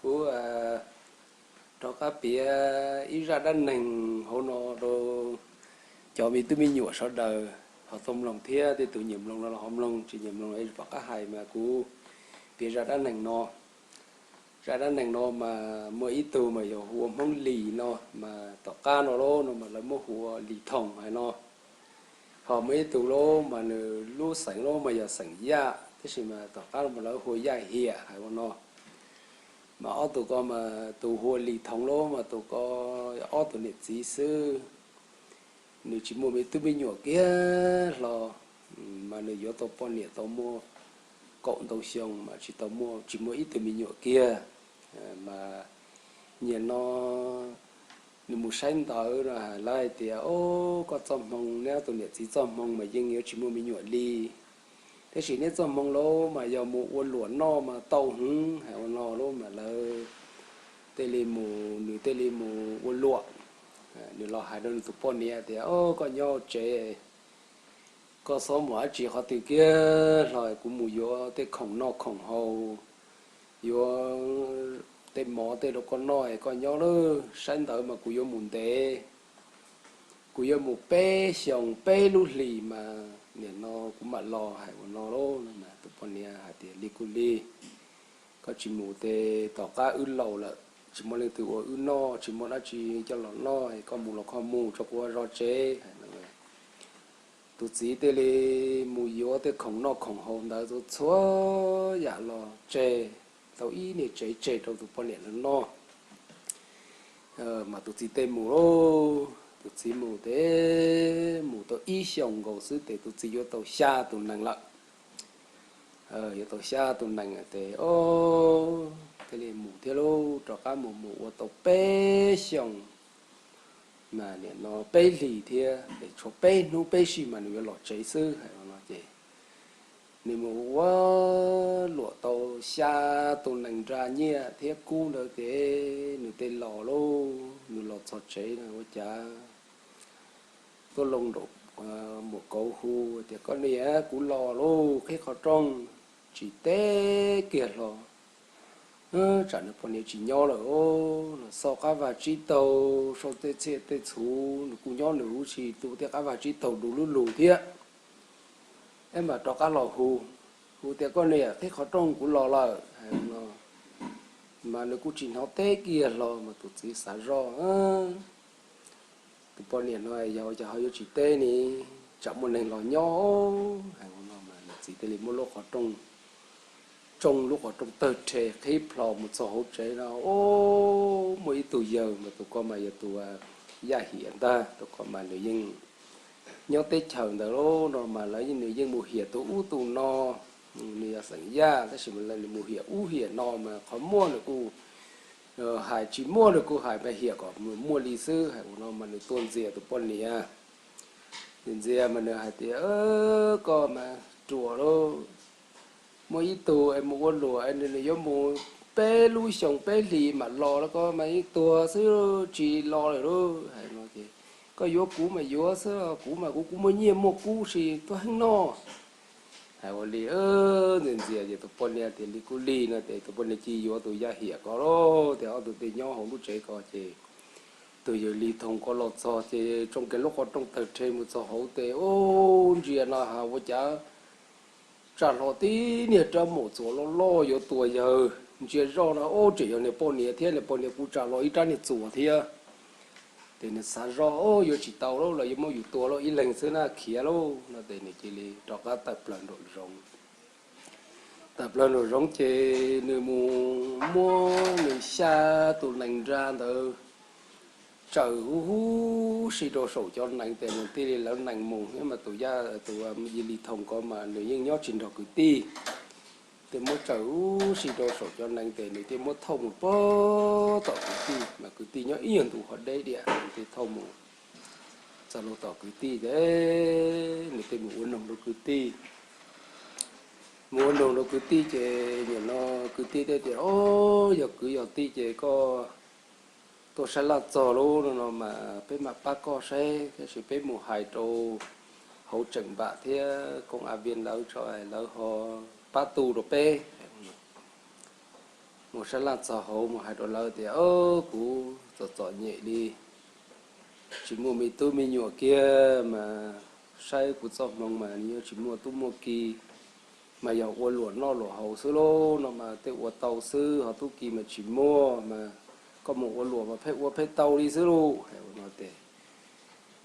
Kuv rov qab piav ib zaj dab neeg hauv no rau cov me tub me nyuam sawv daws ho tau mloog thiab tej tus nyiam mloog no los ho mloog, tsis nyiam mloog los pom qab hais mas kuv piav zaj dab neeg no. Zaj dab neeg no mas muaj ib tug mas yog hu ua Hmoob Lis no mas tom qab no lauj no mas lawv muab hu ua Lis Thoom hais no. Ho muaj ib tug lauj mas nws lub xeem lauj mas yog xeem Yaj tab sis mas tom qab no mas lawv hu ua Yaj Hiam hais ua no. Mas ob tug ko mas tus hu ua Lis Thoom lauj mas tus ko ob tug niam txiv xwb, nws tsis muaj me tub me nyuam kiag hlo, mas nws yuav tau poj niam tau muaj kaum ntau xyoo mas tsis tau, tsis muaj ib tug me nyuam kiag. Mas nim no nws mus saib ntawv no lawv hais tias, o, koj txoj hmoo, neb ob tug niam txiv txoj hmoo mas yeej yuav tsis muaj me nyuam li. Tab sis neb txoj hmoo lauj mas yog mus ua luam noj mas tau heev hais ua no lauj mas lawv thiaj li mus, nws thiaj li mus ua luam. Nws los hais rau nws tus poj niam tias, o, koj nyob tsev, koj txhob mus dab tsi qhov twg kiag hlo, kuv mus yuav tej khoom noj khoom haus, yuav tej mov tej rau koj noj es koj nyob lawm, saib ntawv mas kuv yuav mus ntev, kuv yuav mus peb xyoos peb lub hlis mas nim no kuv mam los hais ua no lauj. Tus poj niam hais tias, li kuj li, koj tsis mus ces tom qab wb laus lawm tsis muaj leej twg ua wb noj, tsis muaj dab tsi coj los noj, koj mus los koj mus, tso kuv ua zog tsev. Tus txiv thiaj li mus yuav tej khoom noj khoom haus ntawd txhua txhua yam los tseg, tau ib niag tsev tseg rau tus poj niam lawv noj. Mas tus txiv thiaj mus lauj, tus txiv mus ces mus tau ib xyoos nkaus xwb ces tus txiv yuav tau xya tus nees lawm. Yuav tau xya tus nees ces, o, thiaj li mus thiab lauj, rov qab mus mus ua tau peb xyoos mas nim no peb hlis thiab ces tshuav peb hnub peb sij mas nws yuav los tsev xwb hais no ces nws mus ua luam tau xya tus nees nra nyiaj thiab kub ntawd ces nws thiaj los lauj. Nws los txog tsev no ua cas tuaj loo nraum muam kauv hu tias, koj niam, kuv los lauj, qhib qhov rooj tsis teb kiag hlo. Tsam nws poj niam tsis nyob lawm, los xauj qab vag tsib taug, sau tej txhiaj tej txhuv, nws kuj nyob nws huv si tu tej qab vag tsib taug du lub lug thiab. Es mas rov qab los hu, hu tias, koj niam, qhib qhov rooj, kuv los lawm, hais no. Mas nws kuj tsis hnov teb kiag hlo mas tus txiv xav zoj, tus poj niam no yog ua cas ho yuav tsis teb ne, tsam muaj neeg los nyob, hais no mas nws txiv thiaj li muab lub qhov rooj, tsoo lub qhov rooj tawg rhe qhib plho mus txog hauv tsev no, o, muaj ib tug yawg mas tus ko mas yog tus Yaj Hiam ntag, tus ko mas nws yeej nyob teb chaws ntawd lauj no mas lawv, nws yeej mus hiam tus ub tus no. Nws yog xeem Yaj tab sis mas lawv nws mus hiam ub hiam no mas qhov muaj nws kuj hais, tsis muaj nws kuj hais mas hiam kom muaj li xwb, hais ua no mas nws tuaj ntxias tus poj niam. Nws ntxias mas nws hais tias, koj mas ruam lauj, muaj ib tug es mus ua luam es nws yuav mus peb lub xyoos peb hlis mam los los, koj mas yeej tuag xwb tsis los lawm lauj, hais no ces, koj yuav kuv mas yuav xwb, kuv mas kuv kuj muaj nyiaj muaj kub si tuaj heev no, hais ua li. Ntxias ntxias ces tus poj niam tias li kuj li no ces tus poj niam cia li yuav tus Yaj Hiam ko lauj. Ces ob tug thiaj nyob hauv lub tsev ko ces tus yawg Lis Thoom ko los txog ces tsoo kiag lub qhov rooj tawg rhe mus txog hauv ces, o, ntsia no ha ua cas tsa hlo tib niag rab maum txuas loj loj yuav tua yawg, ntsia zoj no, o, tseem yog niag poj niam thiab, niag poj niam kuj tsa hlo ib rab niag txuas thiab. Ces nws xav zoj, o, yuav tsis tau lauj, lawv yuav muab yus tua lauj, ib leeg xwb na khiav lauj no ces nws cia li rov qab tawm plaws nraum zoov. Tawm plaws nraum zoov ces nws mus muab nws xya tus nees nra ntawd tsaws huv huv si rau saum cov nees ces nws thiaj li lawv nees mus thiab mas tus Yaj, tus Yawg Lis Thoom ko mas nws yeej nyob tsis nrog kwv tij. Thiaj muab tsaws huv si rau saum cov nees ces nws thiaj muab thauj mus puag tom kwv tij mas kwv tij nyob ib nyuag ntu ho deb diam, nws thiaj thauj mus txog rau tom kwv tij ces nws thiaj mus ua noog rau kwv tij. Mus ua noog rau kwv tij ces nim no kwv tij thiaj tias, o, yog kwv yog tij ces koj tuaj sab laj txog lub no no mas peb mam pab koj saib, tab sis peb mus hais rau hauv tseem npam thiab koom a vias lawv tso lawv ho pab tu rau peb. mus sab laj txog hauv mus hais rau lawv tias, Au, kuv txom txom nyem li, tsis muaj me tub me nyuam kiag mas saib kuv txoj hmoo mas nws yuav tsis muaj tub muaj ki, mas yog ua luam noj luam haus xwb lauj, no mas tej ua tau xwb, ho tub ki mas tsis muaj, mas koj mus ua luam mas pheej ua pheej tau li xwb lauj. Hais ua no ces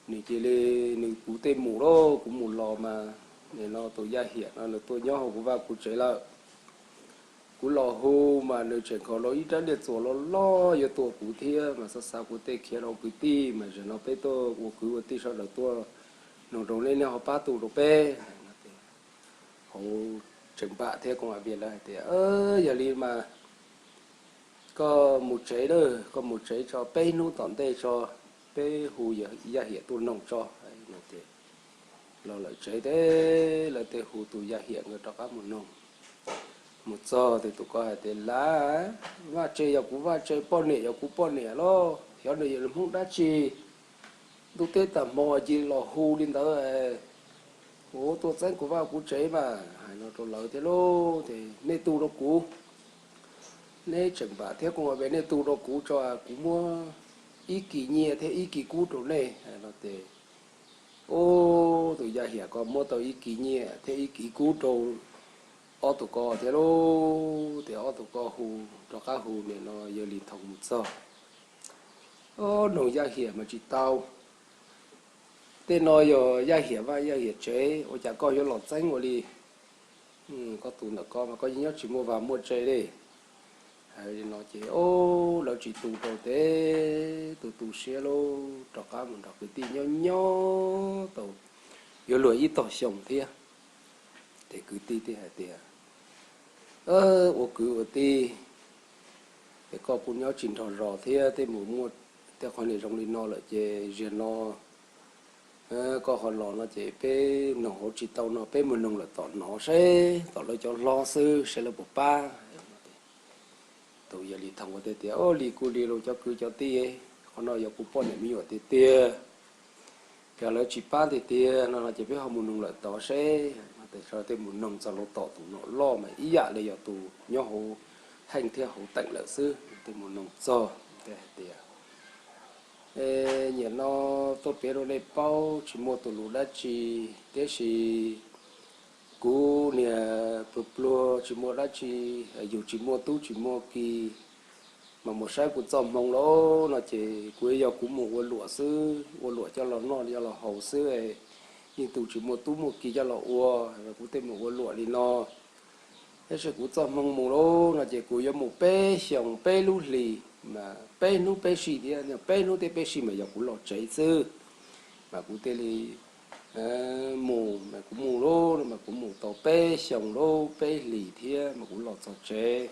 nws cia li, nws, Kuv tej mus lauj, kuv mus los mas nim no tus Yaj Hiam no nws tuaj nyob hauv kuv vaj kuv tsev lawm. Kuv los hu mas nws tseem kho los ib rab niag txuas loj loj yuav tua kuv thiab, mas xav xav kuv tej khiav rau kwv tij mas zaum no peb tuaj ua kwv ua tij sawv daws tuaj nug rau nej, nej ho pab tu rau peb. Hauv Tseem Npam thiab Koos Vam Vias lawv hais tias, Yog li mas koj mus tsev lawm, koj mus tsev tso, peb hnub tom ntej tso, peb hu Yaj Hiam tuaj noog tso. Los lawm tsev tes lawv tej hu tus Yaj Hiam nkawd rov qab mus noog. Mus txog tes tus ko hais tias, Lav, vaj tse yog kuv vaj tse, poj niam yog kuv poj niam los xyov nws yog Hmoob dab tsi, ntuj teb tag hmo cia li los hu li ntawd, ua tuaj txeeb kuv vaj kuv tsev mas. Hais no rau lawv thiab lauj, tes nej tu rau kuv, nej Tseem Npam thiab Koos Vam Vias nej tu rau kuv tso, kuv muab ib kis nyiaj thiab ib kis kub rau nej. Hais no tes, ub, tus Yaj Hiam ko muab tau ib kis nyiaj thiab ib kis kub rau ob tug ko thiab lauj. Tes ob tug ko hu, rov qab hu nim no yawg Lis Thoo mus txog, Ob, noog Yaj Hiam mas tsis tau, tej no yog Yaj Hiam vaj Yaj Hiam tsev, ua cas koj yuav los txeeb ua li? Koj tus ntawm ko mas koj yeej nyob tsis muaj vaj muaj tse li. Hais li no ces, ob, lawv tsis tu rau tes tus tu siab lauj, rov qab mus nrog kwv tij nyob nyob tau yuav luag ib tog xyoo thiab. Ces kwv tij thiaj hais tias, Ua kwv ua tij, ces koj kuj nyob tsis nrog zos thiab, tej mus muaj tej qhov niam zoo li no lawm ces ziag no koj ho los no ces peb noog hauv tsis tau no, peb mus noog lawm tom no seb tom lawv cov hlob xwb seb lawv puas pab. Tus yawg Lis Thoo ua teb tias, Ob, li kuj li los cov kwv cov tij, qhov no yog kuv poj niam me nyuam tiag tiag. Yog lawv tsis pab tiag tiag no ces peb ho mus noog lawm tod seb. Tes sawv daws tej mus noog txog lawm tom tus nom loj mas ib yam li yog tus nyob hauv Theej thiab hauv Teem lawm xwb. Tej mus noog txog tes hais tias, Nyiam no tuaj piav rau nej paub, tsis muaj tus lus dab tsi, tiam sis kuv niag pluag pluag tsis muaj dab tsi, yus tsis muaj tub tsis muaj ki, mas mus saib kuv txoj hmoo lauj no ces kuv yog kuv mus ua luam xwb, ua luam coj los noj coj los haus xwb, yeej tus tsis muaj tub muaj ki coj los ua, kuv tej mus ua luam li no. Tab sis kuv txoj hmoo mus lauj no ces kuv yuav mus peb xyoos peb lub hlis, mas peb hnub peb si thiab, peb hnub thiab peb si mas yog kuv los tsev xwb. Mas kuv thiaj li mus, mas kuv mus lauj, mas kuv mus tau peb xyoos lauj peb hlis thiab mas kuv los txog tsev.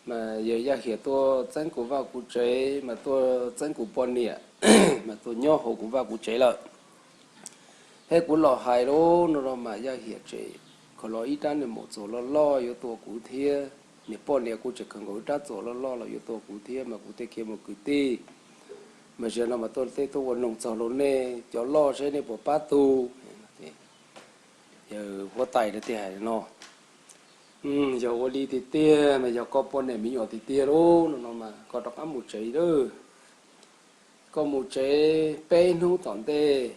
Mas yawg Yaj Hiam tuaj txeeb kuv vaj kuv tsev, mas tuaj txeeb kuv poj niam, mas tuaj nyob hauv kuv vaj kuv tsev lawm. Thiab kuv los hais lauj no no mas Yaj Hiam tseem kho los ib rab niag maum txuas loj loj yuav tua kuv thiab, niag poj niam kuj tseem kho nkaus ib rab txuas loj loj los yuav tua kuv thiab, mas kuv thiaj khiav mus kwv tij. Mas ziag no mas tuaj tej tuaj ua noog txog rau nej cov loj seb nej puas pab tu. Yawg huab tais thiaj hais no, Yog ua li tiag tiag mas yog koj poj niam me nyuam tiag tiag lauj no no mas koj rov qab mus tsev lawm. Koj mus tsev peb hnub tom ntej,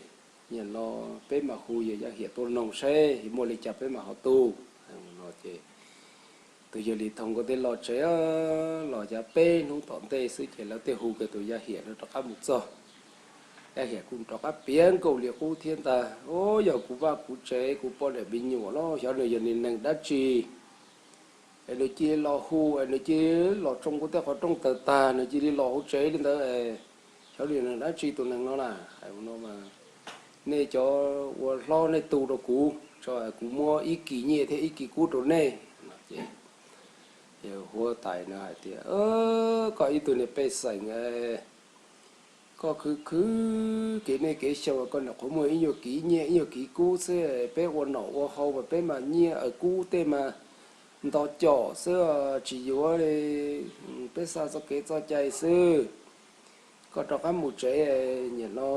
nim no peb mam hu yawg Yaj Hiam tuaj noog seb muaj li cas peb mam ho tu. No ces tus yawg Lis Thoo nkawd thiaj los tsev, los cas peb hnub tom ntej xwb ces lawv thiaj hu kiag tus Yaj Hiam no rov qab mus txog. Yaj Hiam kuj rov qab piav nkaus li qub thiab ntag, Au, yog kuv vaj kuv tsev kuv poj niam me nyuam los xyov nws yog niag neeg dab tsi es nws cia li los hu es nws cia li los tsoo kuv tej qhov rooj tawg tag, nws cia li los hauv tsev li ntawd es xyov nws yog neeg dab tsi tus neeg no na. Hais no mas nej cov ua hlob nej tu rau kuv tso, kuv muab ib kis nyiaj thiab ib kis kub rau nej. Ces huab tais no hais tias, Koj ib tug niag pej xeem, koj khwv khwv kev nej kev xyoo koj nyuam qhuav muaj ib nyuag kis nyiaj ib nyuag kis kub xwb, peb ua nom ua haus mas peb mas nyiaj kub tej mas nto com xwb, tsis yuav li, peb xa txoj kev txoj cai xwb. Koj rov qab mus tsev, nim no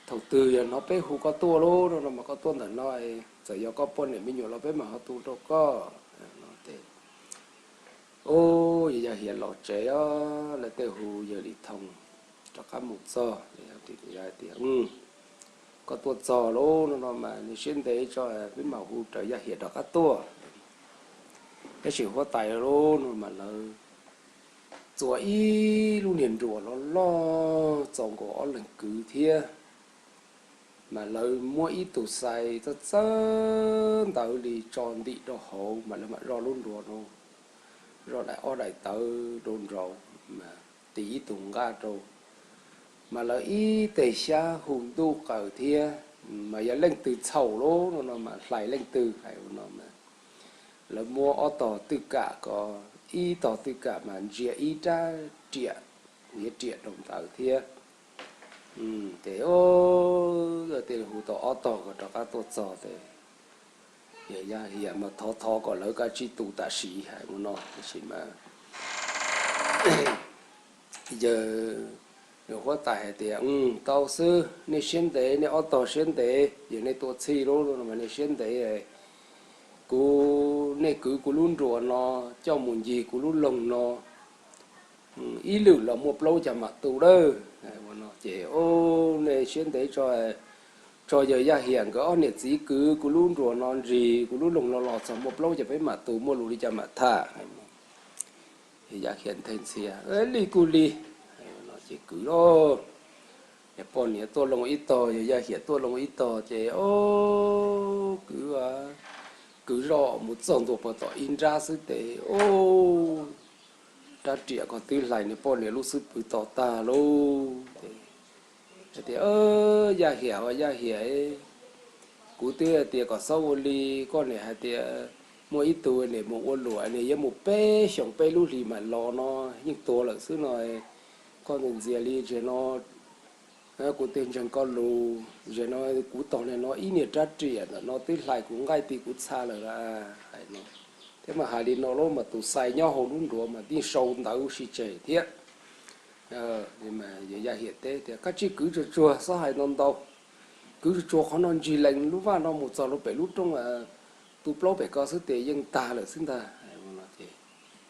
thaum twg yog hnov peb hu koj tuaj lauj no mas koj tuaj ntawm no, txawm yog koj poj niam me nyuam los peb mam ho tu rau koj. Yawg Hiam los tsev os, lawv tej hu yawg Lis Thoo rov qab mus txog, tias, Koj tuaj txog lauj no no mas nej siab ntev tso, peb mam hu raws Yaj Hiam rov qab tuaj. Tab sis huab tais lawv no mas lawv txua ib lub niag nruas loj loj txaus nkaus ob leeg kwv thiab, mas lawv muab ib tug xais txawj txawj ntawd li tso ntim rau hauv mas lawv mam zoj lub nruas no, zoj daim ob daim tawv rau nraud, mas tis ib tug nqaj rau, mas lawv ib teg xyab hu ntuj qaws thiab, mas yog leej twg txhaum lauj no no mas hlais leej twg hais no mas lawv muab ob tog twj kam ko, ib tog twj kam mas ntsia ib rab riam, niag riam rau ntawd thiab. Ces tej hu tau ob tog ko rov qab tuaj txog ces Yaj Hiam mas thov thov kom lawv kav tsij tu tam sim hais ua no, tab sis mas yawg huab tais hais tias, Tau xwb, nej siab ntev, nej ob tog siab ntev, yog nej tua txhij lub no mas nej siab ntev, kuv, nej kwv kuv lub nruas no coj mus ncig kuv lub loog no ib lwm los muaj plaub caug mam tu lawm. Ces nej siab ntev tso, tso yawg Yaj Hiam nkawd ob niam txiv kwv kuv lub nruas no ntsis kuv lub loog no los txog muaj plaub caug peb mam tu, muaj lus li cas mam tham. Yawg Yaj Hiam nthe ntxhias, Li kuj li. Ces kwv lauj, poj niam tuaj loo ib tog, yawg Yaj Hiam tuaj loo ib tog ces kwv, kwv zoj mus txog ntua puag tom ib nrab xwb ces rab riam ko twb hlais nws poj niam lub xub pwg to tag lauj. Hais tias, Yaj Hiam, Yaj Hiam, kuv twb hais tias kom txhob ua li, koj niam hais tias muaj ib tug niam mus ua luam, niam yuav mus peb xyoos peb lub hlis mam los no, yeej tuag lawm xwb no. Koj ntxias ntxias li, zaum no kuv twb ntseeg koj lus, zaum no kuv tog niag no ib niag rab riam ntawm no twb hlais kuv nqaij ti kuv txha lawm lauj. Hais no thiab mas hais li no lauj mas tus xais nyob hauv lub nruas mas tib sau ntawv sib tseg thiab. Yawg Yaj Hiam teb tias, Koj tsis kwv tsuag tsuag, txhob hais ntau ntau, kwv tsuag tsuag qhov no ntsis lees lub vaj no mus txog rau pem lub rooj tu plaub pem ko xwb ces yeej tag lawm xwb ntag.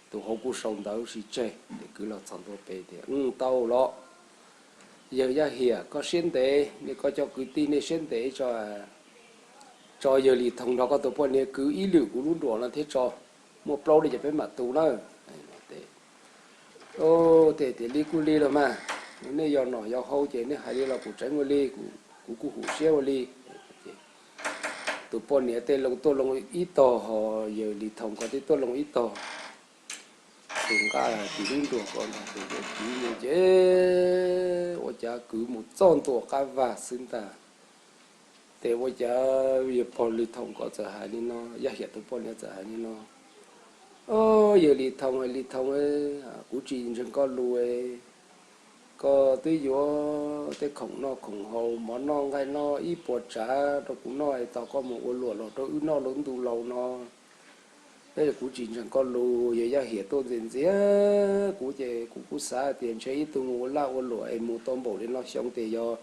Tus hauv kuj sau ntawv sib tseg ces kwv los txog ntua pem tias, Tau los, yawg Yaj Hiam koj siab ntev, nej koj cov kwv tij nej siab ntev tso, tso yawg Lis Thoo nrog koj tus poj niam kwv ib lwm kuv lub nruas no thiab tso, muaj plaub li ces peb mam tu nawb. Ces tias, Li kuj li los mas, nej yog nom yog hau ces nej hais li los kuv tseev ua li, kuv kuj hum siab ua li. Tus poj niam tej loo tuaj loo ib tog, ho yawg Lis Thoo ko tej tuaj loo ib tog. Tus nqa tis lub nruas ko ntag, tus yawg kwv mus ces ua cas kwv mus txog ntua qab vag xwb ntag. Ces ua cas yawg pog Lis Thoo ko txawm hais li no, Yaj Hiam tus poj niam txawm hais li no, Yawg Lis Thoo, Lis Thoo, kuv tsis ntseeg koj lus, koj twb yuav tej khoom noj khoom haus, mov noj nqaij noj ib puas tsav rau kuv noj es tos koj mus ua luam los rau wb noj lub ntu laus no. Tab sis kuv tsis ntseeg koj lus, yawg Yaj Hiam tuaj ntxias ntxias kuv ces kuv kuj xav tias ntshe ib tug mus ua laj ua luam es mus tau npaum li no xyoo ces yog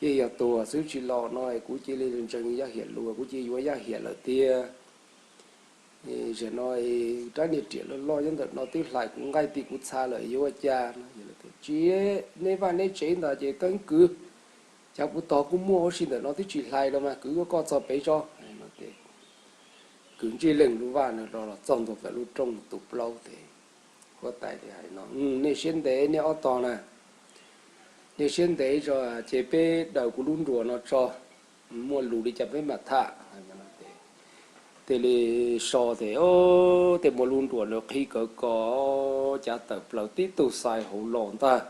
yeej yog tuag xwb tsis los no es kuv cia li ntseeg Yaj Hiam lus, kuv cia yuav Yaj Hiam lawm tiag. Zaum no rab niag riam loj loj nyob ntawm no twb hlais kuv nqaij ti kuv txha lawm yuav ua cas no. Tsis, neb vaj neb tsev ntag ces keeb kwv, cas kuv tog kuj muaj ua si ntawm no twb tsis hlais los mas kwv, koj txog pem tso. Kwv ntsib leej lub vaj no los txog ntua pem lub rooj tu plaub ces huab tais hais no, Nej siab ntev nej ob tog na, nej siab ntev tso, ces peb daws kuv lub nruas no tso, muaj lus li cas peb mam tham. Tej li so ces tej muaj lub nruas nws qhib kawg ko, cav tawm plaws tib tug xais hauv los ntag.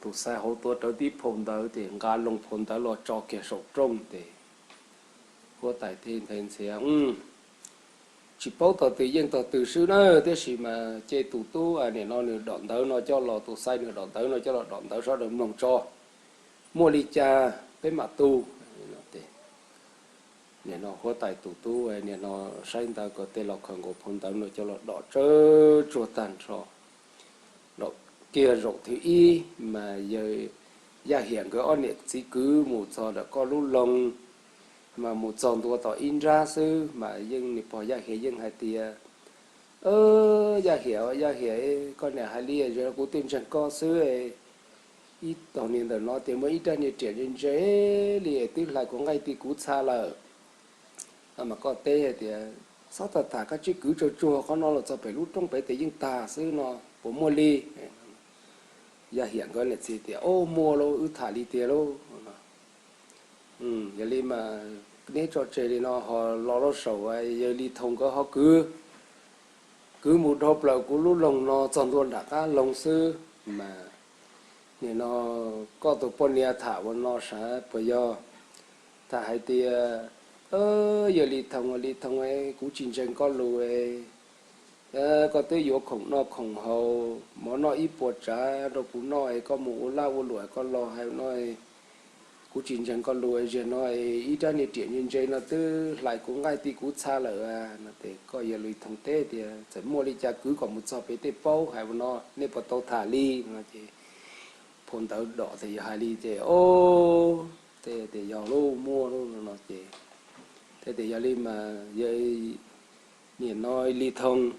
Tus xais hauv tuav rawv tib phau ntawv ces nqa loo phau ntawv los tso kiag saum rooj ces huab tais thiaj nthe ntxhias, Tsis paub tog twg yeej tog twg xwb na, tiam sis mas cia tus tub nim no nws dom ntawv no coj los, tus xais nws dom ntawv no coj los dom ntawv sawv daws mloog tso, muaj li cas peb mam tu. Nim no huab tais tus tub nim no saib ntawv ko tej los khaws nkaus phau ntawv no coj los dom tsawv tsuag tag nrho. Dom kiag zaum thib ib mas yawg Yaj Hiam nkawd ob niam txiv kwv mus txog ntawm koj lub loog, mas mus txog ntua tom ib nrab xwb mas yeej nws pog Yaj Hiam yeej hais tias, Yaj Hiam, Yaj Hiam, koj niam hais li es kuv twb ntseeg koj xwb. Ib tog niag ntawm no tias muaj ib rab niag riam ntse ntse li twb hlais kuv nqaij ti kuv txha lawm. Mas koj teb hais tias, txhob tham, koj cia li kwv tsuag tsuag qhov no los txog pem lub roob pem tes yeej tag xwb no, puas muaj li? Yaj Hiam nkawd niam txiv tias, o, muaj lauj, wb tham li tiag lauj. Yog li mas neb tso tseg li no ho los lawm saum, yawg Lis Thoo nkawd ho kwv, kwv mus dhau plaws kuv lub loog no txog ntua nram qab loog xwb. Mas nim no koj tus poj niam tham ua no sav puas yog? Tham hais tias, yawg Lis Thoo, Lis Thoo, kuv tsis ntseeg koj lus. Koj twb yuav khoom noj khoom haus, mov noj ib puas tsav rau kuv noj es koj mus ua laj ua luam koj los hais no, kuv tsis ntseeg koj lus. Zaum no ib rab niag riam ntse ntse no twb hlais kuv nqaij ti kuv txha lawm no. Ces koj yawg Lis Thoo teb tias, txawm muaj li cas kwv kom mus txog pem tej paub hais ua no, nej puas tau tham li no. Ces phau ntawv dom tias yog hais li ces, o, tej tias yog lauj, muaj lauj no ces, tej tias yog li mas yawg, nim no Lis Thoo,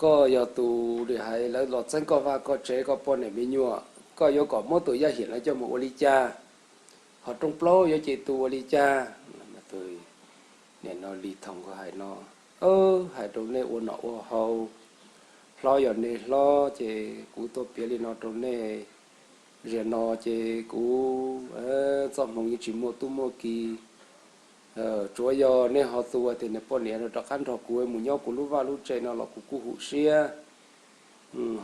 koj yog tus hais lawv los txeeb koj vaj koj tsev koj poj niam me nyuam, koj yuav kom muab tus Yaj Hiam no coj mus ua li cas? Hos rooj plaub yuav cia tus ua li cas? Nim no Lis Thoo nkawd hais no, hais rau nej ua nom ua haus, hlob yog nej hlob ces kuv tuaj piav li no rau nej. Zaum no ces kuv txoj hmoov yeej tsis muaj tub muaj ki. Tsuav yog nej ho tus tias nws poj niam no rov qab nrog kuv mus nyob kuv lub vaj lub tsev no los kuv kuj hum siab.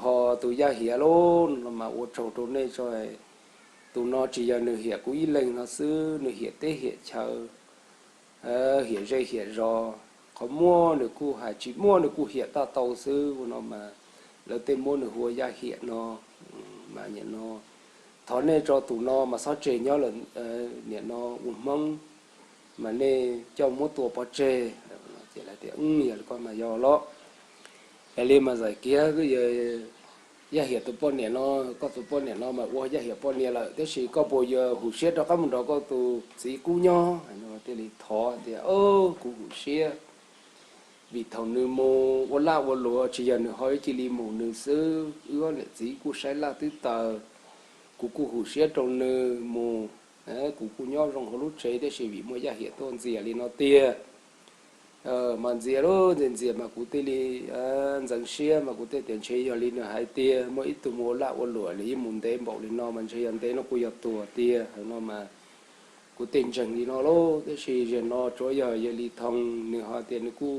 Ho tus Yaj Hiam lauj no mas ua tsaug rau nej tso, tus no tsis yog nws hiam kuv ib leeg no xwb, nws hiam teb hiam chaw, hiam zej hiam zos. Qhov muaj nws kuj hais, tsis muaj nws kuj hiam taj tau xwb. Ua no mas lawv tej muab nws hu ua Yaj Hiam no. Mas nim no thov nej tso tus no mas txhob tseg nyob lawm, nim no ua Hmoob mas nej coj muab tua pov tseg. Ces lawv tias, yog li ko mas yog los. Yog li mas txawm kiag Yaj Hiam tus poj niam no, koj tus poj niam no mas ua Yaj Hiam poj niam lawm, tiam sis koj puas yuav hum siab rov qab mus nrog koj tus txiv qub nyob? Thiaj li thov tias, kuv hum siab, vim thaum nws mus ua laj ua luam tsis yog nws ho ib cia li mus nws xwb, wb ob niam txiv kuj saib laj twb taws. Kuv kuj hum siab rau nws mus, kuv kuj nyob zoo hauv lub tsev, tiam sis vim muaj Yaj Hiam tuaj ntxias li no tiag. Mas ntxias lub ntxias ntxias mas kuv thiaj li ntxeev siab, mas kuv thiaj tias ntshe yog li nws hais tiag, muaj ib tug mus ua laj ua luam, nws yeej mus ntev npaum li no mas ntshe yog ntev no kuj yog tuag tiag no mas kuv thiaj ntseeg li no lauj. Tiam sis zaum no tsuav yog yawg Lis Thoo nws ho tias nws kuj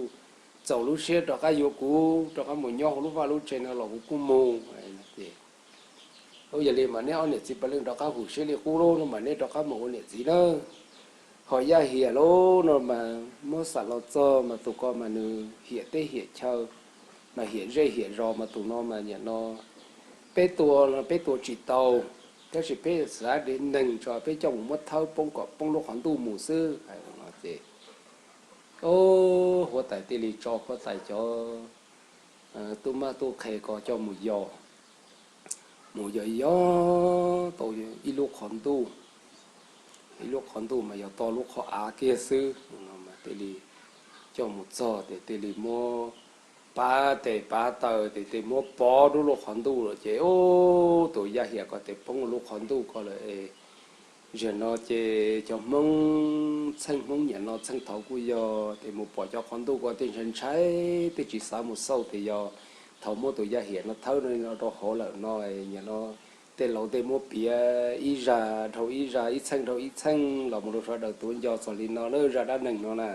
txaus lub siab rov qab yuav kuv rov qab mus nyob hauv lub vaj lub tsev no los kuv kuj mus. Yog li mas neb ob niam txiv puav leej rov qab hum siab li qub lauj no mas neb rov qab mus ua niam txiv nawb. Ho Yaj Hiam lauj no mas muab xam los txog mas tus ko mas nws hiam teb hiam chaw, mas hiam zej hiam zos, mas tus no mas nim no peb tua, peb tua tsis tau, tab sis peb xav dev neeg tso peb coj mus muab thawb poob kom poob lub qhov ntuj mus xwb. Ces huab tais thiaj li tso huab tais cov tub mab tub qhe ko coj mus yos, mus yos yos tau ib lub qhov ntuj, ib lub qhov ntuj mas yog tau lub qhov av kiag xwb no mas thiaj li coj mus txog ces thiaj li muab pav tes pav taw ces thiaj muab pov rau lub qhov ntuj lawm ces tus Yaj Hiam ko ces poob lub qhov ntuj ko lawm. Zaum no ces cov Hmoob txheej Hmoob niam no txheej thaud kuj yog ces mus pom cov qhov ntuj ko tej ntshai ntshai, tej tsis xav mus xauj tias yog thaum muab tus Yaj Hiam no thawb no rau hauv lawm no, niam no tej laus tej muab piav ib zaj dhau ib zaj, ib txheej dhau ib txheej los mus rau sawv daws tuav nco txog li no na zaj dab neeg no na.